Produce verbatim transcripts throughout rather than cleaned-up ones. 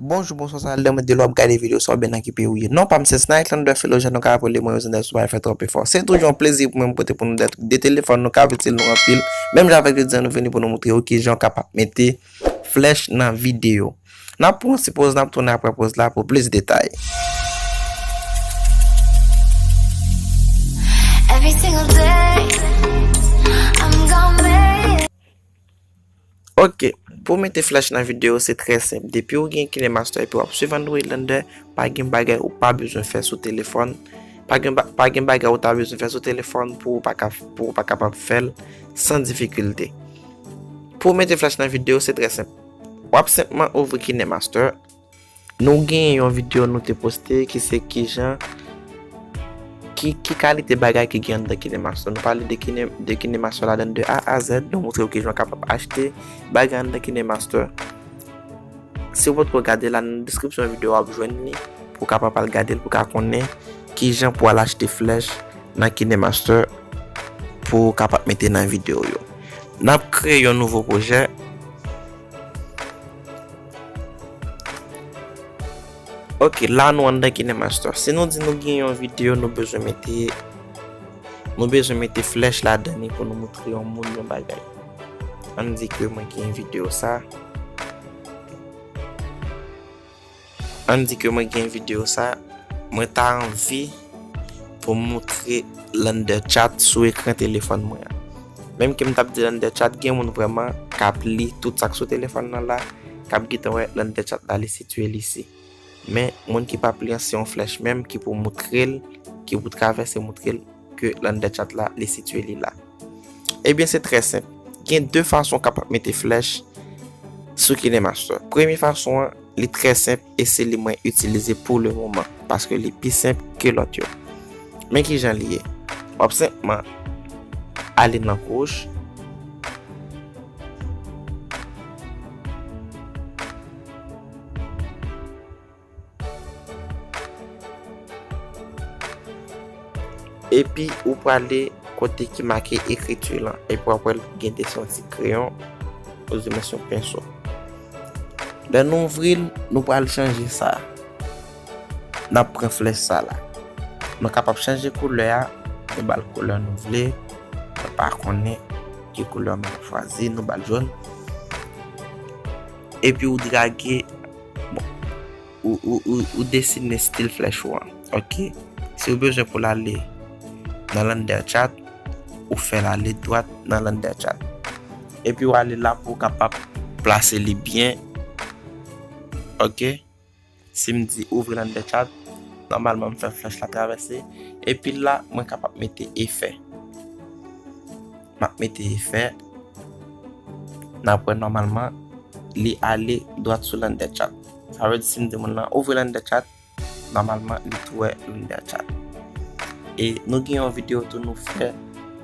Bonjou, bonswa, sa lè mwen de lè w ap gade videyo sa oubyen nan ki peyi w ye. Non pa m se Snight Lander Philogène, nou ka rele mwen Rosendèl sou pa fè twòp efò. Se toujou yon plezi pou mwen pote pou nou de, de telefòn nou ka itil nou anpil. Menm jan avèk jodi a nou vini pou nou montre w kijan w kapab mete flèch nan videyo. N ap pran yon ti poz, n ap tounen apre poz la pou plis detay. Every single day, I'm gonna make it. Ok, pou mete flèch nan videyo se trè senp. Depi w gen KineMaster epi w ap swiv Android Lander, pa gen bagay ou pa bezwen fè sou telefòn. Pa gen, ba- pa gen bagay ou ta bezwen fè sou telefòn pou ou pa ka, pou ou pa kapab fè l san difikilte. Pou w mete flèch nan videyo se trè senp. W ap senpman ouvri KineMaster. Nou gen yon videyo nou te poste ki se kijan, ki, ki kalite bagay ki gen anndan KineMaster. Nou pale de Kine, de KineMaster ladan de A a Z. Nou montre w kijan w kapab achte bagay anndan KineMaster. Si w potko gade la nan deskripsyon videyo a, w ap jwenn li pou w kapab al gade l, pou w ka konnen kijan pou w al achte flèch nan KineMaster pou w kapab mete nan videyo yo. N ap kreye yon nouvo pwojè. Ok, la nou anndan KineMaster. Si nou di nou gen yon videyo nou bezwen mete, nou bezwen mete flèch ladan li pou nou montre yon moun yon bagay. Ann di ke mwen gen videyo sa. Ann di ke mwen gen videyo sa. Mwen ta anvi pou m montre Lander Chat sou ekran telefòn mwen an. Menm ke m t ap di Lander Chat, gen moun vrèman k ap li tout sa k sou telefòn nan la, k ap gentan wè Lander Chat la, li sitiye li isi. Men, moun ki p ap li an, se yon flèch menm ki pou montre l, ki pou travèse montre l ke Lander Chat la, li sitiye li la. Ebyen, se trè senp. Gen de fason w kapab mete flèch sou KineMaster. Premye fason an, li trè senp e se li mwen itilize pou le moman, paske li pi senp ke lòt yo. Men kijan li ye. W ap senpman ale nan kouch. Epi ou prale kote ki make ekriti lan. Epi w ap wè l gen desen yon ti kreyon, oubyen yon penso. Lè nou ouvri l, nou pral chanje sa. N ap pran flèch sa la. Nou kapab chanje koulè a, nou ba l koulè nou vle. Mwen pa konnen ki koulè mwen chwazi, nou ba l jòn. Epi ou drage, bon, ou, ou, ou, ou desine stil flèch ou an. Ok. Si w bezwen pou l ale nan Lander Chat, ou fè l ale dwat nan Lander Chat. Epi w ale la pou w kapab plase li byen. Ok. Si m di ouvri Lander Chat, nòmalman m fè flèch la travèse. Epi la, mwen kapab mete efè. M ap mete efè. N ap wè nòmalman, li ale dwat sou Lander Chat. Sa vle di si m di moun lan ouvri Lander Chat, nòmalman li tou wè Lander Chat. E nou gen yon videyo tou nou fè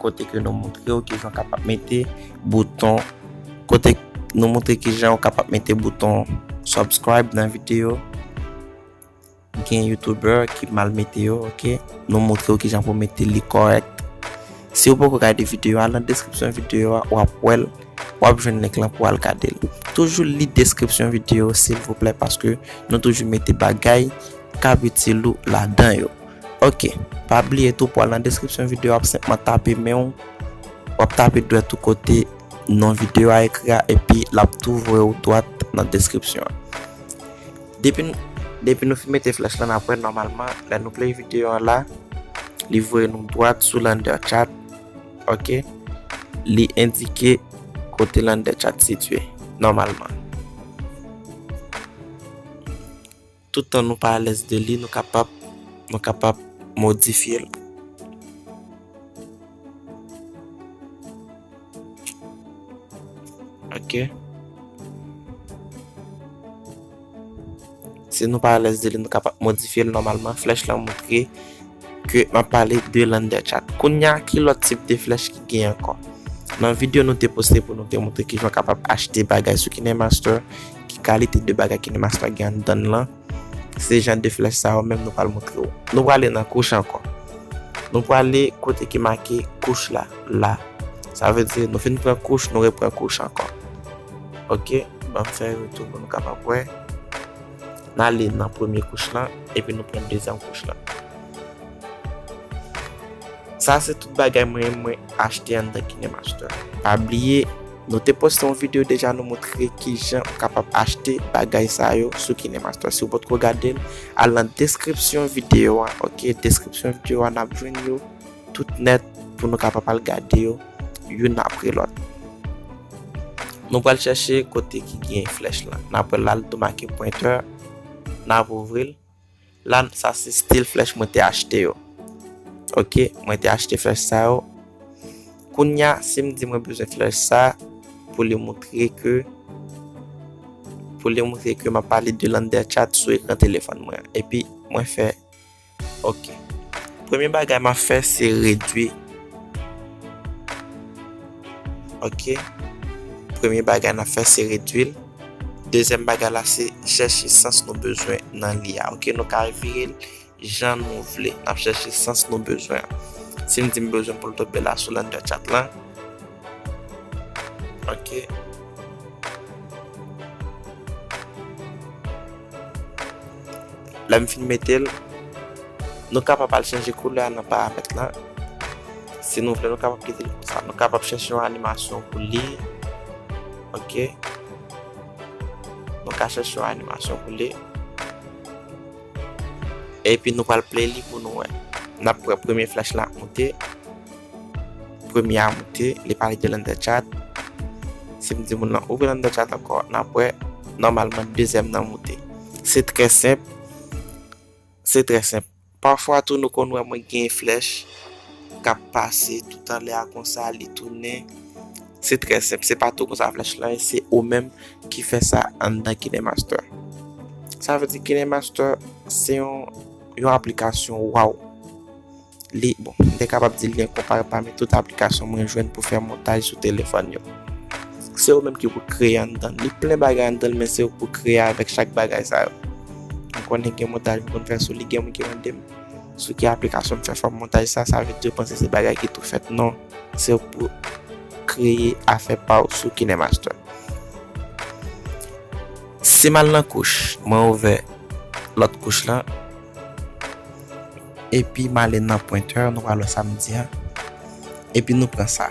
kote ke nou montre w kijan w kapab mete bouton, kote nou montre kijan w kapab mete bouton subscribe nan videyo. Gen YouTuber ki mal mete yo, ok? Nou montre w kijan pou mete li kòrèk. Si w poko gade videyo a, nan deskripsyon videyo a, w ap wè l, w ap jwenn link lan pou w al gade l. Toujou li deskripsyon videyo, silvouplè, paske nou toujou mete bagay k ap itil ou ladan yo. Ok, pa bliye tou pou al nan deskripsyon videyo a, w ap senpman tape men w, w ap tape dwèt ou kote non videyo a ekri a, epi l ap tou voye w dwat nan deskripsyon an. Depi n, depi nou fin mete flèch lan, n ap wè nòmalman, lè nou play videyo an la, li voye nou dwat sou Lander Chat, ok? Li endike kote Lander Chat sitiye, nòmalman. Toutan nou pa alèz de li, nou kapab, nou kapab modifye l. Ok. Si nou pa alèz de li, nou kapab modifye l nòmalman. Flèch lan montre ke m ap pale de Lander Chat. Kounye a, ki lòt tip de flèch ki gen ankò? Nan videyo nou te poste pou nou te montre kijan w kapab achte bagay sou KineMaster, ki kalite de bagay KineMaster gen anndan l lan. Se jan de flèch sa yo menm nou pral montre w. Nou prale nan kouch ankò. Nou prale kote ki make kouch la, la. Sa vle di nou fin pran kouch, nou repran kouch ankò. Ok, ban m fè retou pou nou kapab wè. n ale nan premye kouch lan, epi nou pran dezyèm kouch lan. Sa se tout bagay mwen, mwen achte anndan KineMaster. Pa bliye, nou te poste yon videyo deja, nou montre kijan ou kapab achte bagay sa yo sou KineMaster. Si w potko gade l, al nan deskripsyon videyo a, ok? Deskripsyon videyo a, n ap jwenn yo tout nèt pou nou kapab al gade yo youn apre lòt. Nou pral chèche kote ki gen flèch lan. N ap wè la, l tou make pointer. N ap ouvri l. La, sa se stil flèch mwen te achte yo. Ok, mwen te achte flèch sa yo. Kounye a, si m di mwen bezwen flèch sa, pou li montre ke, pou li montre ke m ap pale de Launderchat sou ekran telefòn mwen. Epi, mwen fè, ok. Premye bagay m ap fè, se redwi. Ok. Premye bagay n ap fè, se redwi l. Dezyèm bagay la, se chèche sans nou bezwen nan li a. Ok, nou ka vire l jan nou vle. N ap chèche sans nou bezwen an. Si m di m bezwen pou l tonbe la sou Launderchat lan. Ok. Lè m fin mete l, nou kapab al chanje koulè a nan paramèt lan. Si nou vle, nou kapab kite l konsa. Nou kapab chèche yon animasyon pou li. Ok. Nou ka chèche yon animasyon pou li. Epi nou pral play li pou nou wè. N ap wè premye flèch la ap monte. Premye a monte, li pale de Launderchat. Si m di moun lan ouvri Launderchat ankò, n ap wè, nòmalman, dezyèm nan monte. Se trè senp. Se trè senp. Pafwa tou, nou konn wè mwen gen flèch k ap pase tout anlè a konsa, li tounen. Se trè senp. Se pa tou konsa flèch lan ye, se ou menm ki fè sa anndan KineMaster. Sa vle di KineMaster se yon, yon aplikasyon waw. Li, bon, m te kapab di li enkonparab pami tout aplikasyon mwen jwenn pou fè montaj sou telefòn yo. Se ou menm ki pou kreye anndan l. Li plen bagay anndan l, men se ou pou kreye avèk chak bagay sa yo. M konnen gen montaj m konn fè sou li, gen moun ki mande m sou ki aplikasyon m fè fòm montaj sa, sa vle di ou panse se bagay ki tou fèt. Non, se ou pou kreye afè pa w sou KineMaster. Si m al nan kouch, mwen ouvè lòt kouch lan, epi m ale nan pointer, nou pral wè sa m di a, epi nou pran sa.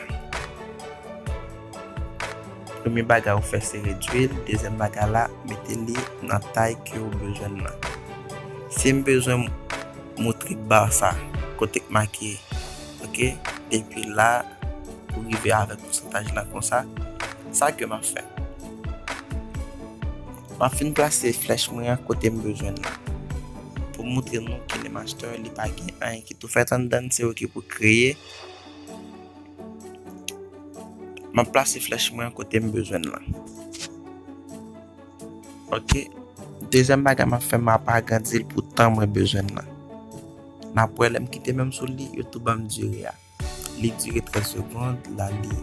Premye bagay ou fè se redwi l, dezyèm bagay la, mete li nan tay ke ou bezwen l lan. Si m bezwen montre ba sa, kote k make, ok, depi la, pou rive avèk pousantaj lan konsa, sa ke m ap fè. M ap fin plase flèch mwen an kote m bezwen l lan. Pou montre nou KineMaster, li pa gen anyen ki tou fèt anndan l, se ou ki pou kreye. M ap plase flèch mwen an kote m bezwen l lan. Ok. Dezyèm bagay m ap fè, m ap agrandi l pou tan mwen bezwen l lan. N ap wè lè m kite men m sou li, yo tou ban m dire a. Li dire trèz segonn, la li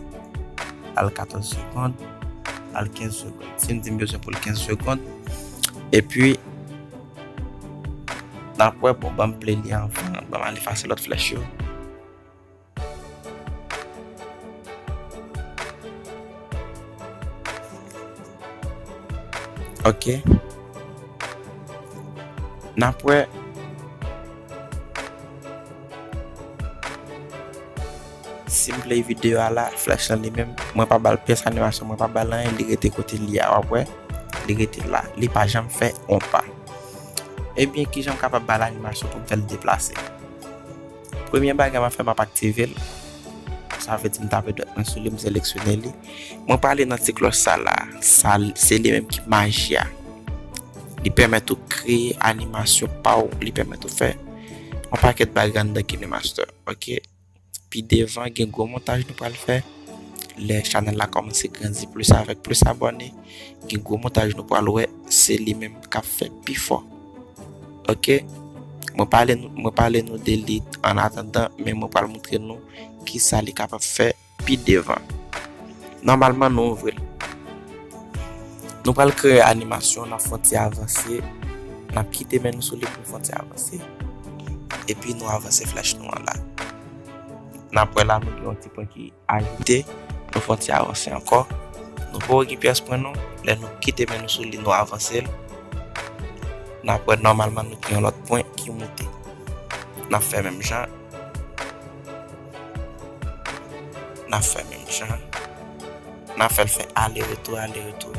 al katòz segonn, al kenz segonn. Si m di m bezwen pou l kenz segonn, epi n ap wè, bon, ban m play li anvan, ban m al efase lòt flèch yo. Ok. N ap wè. Si m play videyo a la, flèch lan li menm, mwen pa ba l pyès animasyon, mwen pa ba l anyen, li rete kote li a, w ap wè. Li rete la, li pa janm fè yon pa. Ebyen, kijan m kapab ba l animasyon pou m fè l deplase? Premye bagay m ap fè, m ap aktive l. Sa vle di m tape dwèt mwen sou li, m seleksyone li. Mwen prale nan ti klòch sa la. Sa, se li menm ki maji a. Li pèmèt ou kreye animasyon pa w. Li pèmèt ou fè yon pakèt bagay anndan KineMaster. Ok. Pi devan, gen gwo montaj nou pral fè. Lè chanèl la kòmanse grandi plis avèk plis abòne, gen gwo montaj nou pral wè, se li menm k ap fè pi fò. Ok? Mwen pale nou, mwen pale nou de li an atandan, men mwen pral montre nou kisa li kapab fè pi devan. Nòmalman, nou ouvri l. Nou pral kreye animasyon, n ap fè yon ti avanse, n ap kite men nou sou li pou n fè yon ti avanse. Epi nou avanse flèch nou an la. N ap wè la, nou gen yon ti pwen ki ajoute, nou fè yon ti avanse ankò. Nou poko gen pyès pwen non. Lè nou kite men nou sou li, nou avanse l. N ap wè nòmalman nou gen yon lòt pwen ki moute. N ap fè menm jan. N ap fè menm jan. N ap fè l fè ale retou, ale retou.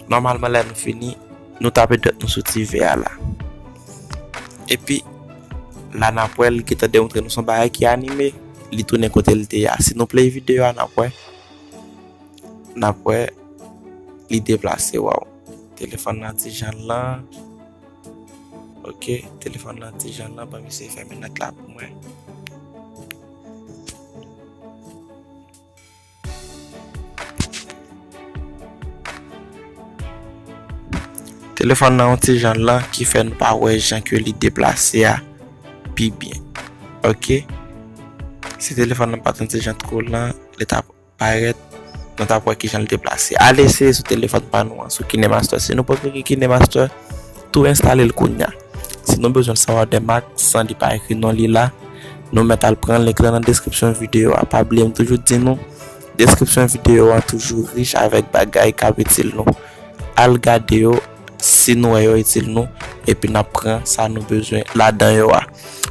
Nòmalman, lè nou fini, nou tape dwèt nou sou ti vè a la. Epi, la n ap wè, l gentan demontre nou se yon bagay ki anime, li tounen kote l te ye a. Si nou play videyo a, n ap wè. N ap wè, li deplase, waw. Telefòn nan ti jan lan. Ok, telefòn nan ti jan lan, ban m eseye fèmen nòt la pou mwen. Telefòn nan yon ti jan lan ki fè nou pa wè jan ke li deplase a pi byen. Ok? Si telefòn nan pa t yon ti jan twò lan, li t ap parèt, nou t ap wè kijan l deplase. Al eseye sou telefòn pa nou an, sou KineMaster. Si nou poko gen KineMaster, tou enstale l kounye a. Si nou bezwen l sa Watermark, san li pa ekri non li la, nou mèt al pran link lan nan deskripsyon videyo a. Pa bliye m toujou di nou, deskripsyon videyo a toujou rich avèk bagay k ap itil nou. Al gade yo, si nou wè yo itil nou, epi n ap pran sa nou bezwen ladan yo a.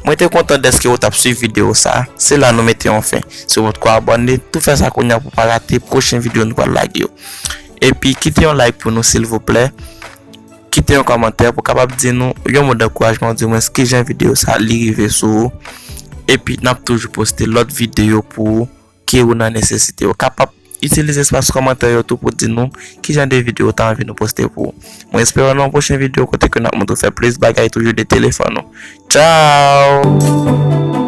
Mwen te kontan dèske ou t ap swiv videyo sa. Se la nou mete yon fen. Si w potko abòne, tou fè sa kounye a pou w pa rate pwochen videyo nou pral lage yo. Epi kite yon like pou nou silvouplè. Kite yon kòmantè pou w kapab di nou yon mo dankourajman, di mwens kijan videyo sa li rive sou ou. Epi n ap toujou poste lòt videyo pou ou ke ou nan nesesite. Ou kapab itilize espas kòmantè yo tou pou di nou kijan de videyo w ta anvi nou poste pou ou. Mwen espere w nan yon pwochen videyo kote ke n ap montre w fè plis bagay toujou de telefòn ou. Tchao!